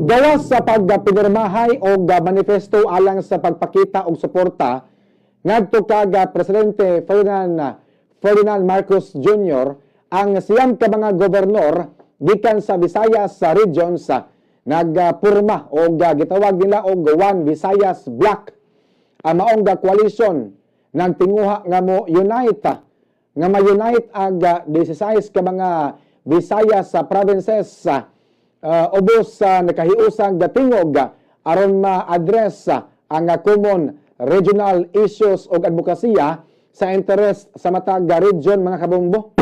Gawas sa pagpinirmahay og manifesto alang sa pagpakita og suporta ngadto kag Presidente Ferdinand Ferdinand Marcos Jr., ang 9 ka mga gobernador gikan sa Visayas sa regions nagpurma og gitawag nila og One Visayas Bloc. Ang maong coalition nagtinguha nga mo unite nga ma-unite ang 16 ka mga Visayas sa provinces ubos sa nakahiusang gatingog aron ma-address ang common regional issues ug advokasya sa interes sa matag region, mga kabombo.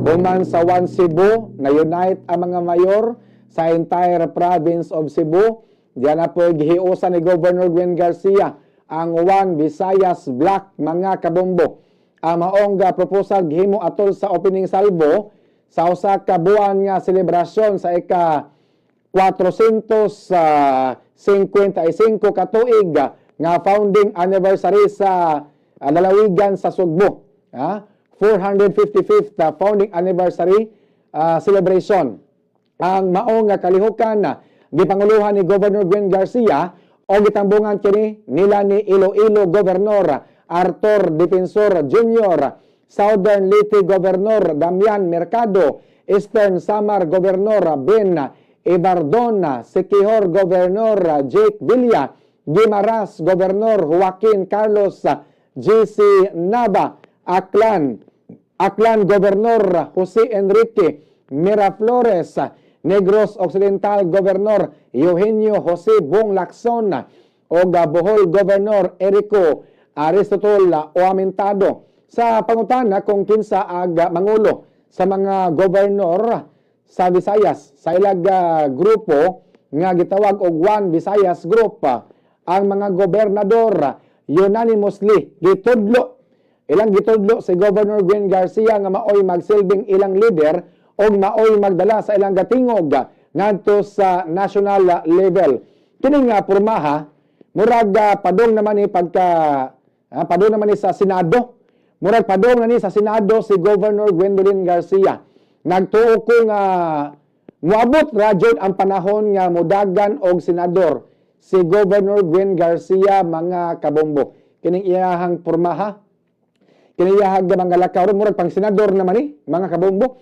Human sa One Cebu, na unite ang mga mayor sa entire province of Cebu. Diyan na po gihiusan ni Governor Gwen Garcia ang One Visayas Bloc, mga kabombo. Ang maong proposal gihimo atol sa opening salvo sa usa ka buwan nga selebrasyon sa ika 455 ka tuig nga founding anniversary sa lalawigan sa Sugbo. 455th founding anniversary celebration. Ang maong nga kalihukan na gipanguluhan ni Governor Gwen Garcia o gitambungan kini nila ni Iloilo Governor Arthur Defensor Jr., Southern Leyte Governor Damian Mercado, Eastern Samar Governor Ben Evardone, Siquijor Governor Jake Villa, Guimaras Governor Joaquin Carlos GC Nava, Aklan Governor Jose Enrique Miraflores, Negros Occidental Governor Eugenio Jose Bong Lacson, ug Bohol Governor Erico Aristotle Oamentado. Sa pangutana kung kinsa ag mangulo sa mga gobernador sa Visayas sa ilag grupo nga gitawag og One Visayas Group, ang mga gobernador unanimously gitudlo, ilang gitudlo si Governor Gwen Garcia nga maoy magsilbing ilang leader og maoy magdala sa ilang gatingog ngadto sa national level. Kini nga pormaha murag padong naman ni pagka padong naman ni sa Senado. Murag padong na ni sa Senado si Governor Gwendolyn Garcia. Nagtuo ko nga moabot ra jud ang panahon nga modagan og senador si Governor Gwen Garcia, mga kabombo. Kining iyahang pormaha, kini iyahang mga lakaw, murag pang senador naman ni, mga kabombo.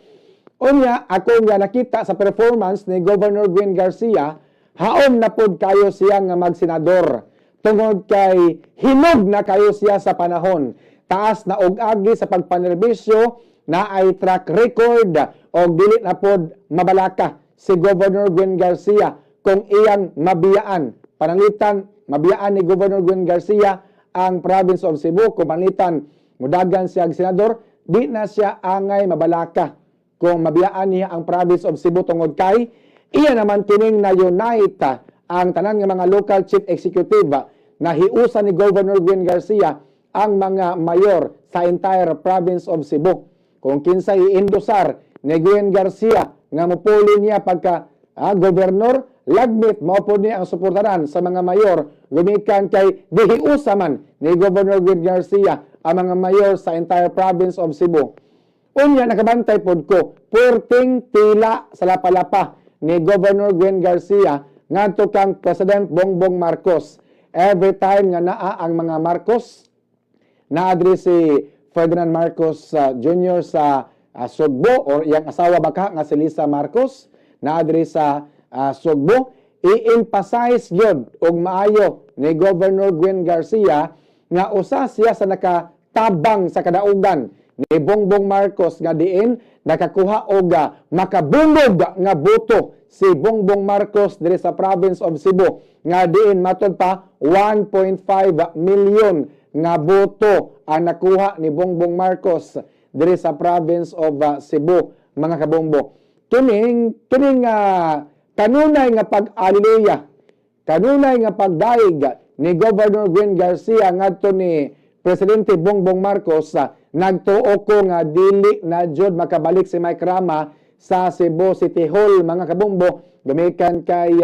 Unya, ako nga nakita sa performance ni Governor Gwen Garcia, haom na pod kayo siya nga magsenador. Tungod kay hinog na kayo siya sa panahon. Taas na og agi sa pagpanerbisyo na ay track record o dili na pod mabalaka si Governor Gwen Garcia kung iyang mabiyaan. Pananglitan, mabiyaan ni Governor Gwen Garcia ang province of Cebu. Kung pananglitan, mudagan siya og senador, di na siya angay mabalaka kung mabiyaan niya ang province of Cebu tungod kay iya naman kining na unite ang tanan nga mga local chief executive na hiusa ni Governor Gwen Garcia ang mga mayor sa entire province of Cebu. Kung kinsa i-endosar ni Gwen Garcia nga mupuli niya pagka gobernador, lagmit mao pod niya ang suportaran sa mga mayor gumikan kay gihiusa man ni Governor Gwen Garcia ang mga mayor sa entire province of Cebu. Unya, nakabantay pod ko, puwerteng tila sa lapalapa ni Governor Gwen Garcia ngadto kang President Bongbong Marcos. Every time nga naa ang mga Marcos, naa diri si Ferdinand Marcos Jr. sa Sugbo or iyang asawa baka nga si Lisa Marcos, naa diri sa Sugbo, i-emphasize gyud og maayo ni Governor Gwen Garcia nga usa siya sa nakatabang sa kadaugan ni Bongbong Marcos nga diin nakakuha og makabungog nga boto si Bongbong Marcos diri sa province of Cebu nga diin matod pa 1.5 million nga boto ang nakuha ni Bongbong Marcos diri sa province of Cebu, mga kabombo. Kining kanunay nga pag-alleluya, kanunay nga pagdaig ni Governor Gwen Garcia ngadto ni Presidente Bongbong Marcos, nagtuo ko nga dili na jud makabalik si Mike Rama sa Cebu City Hall, mga kabombo, gumikan kay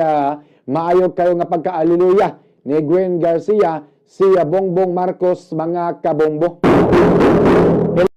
maayo kayo nga pagka-alleluya ni Gwen Garcia si Bongbong Marcos, mga kabombo.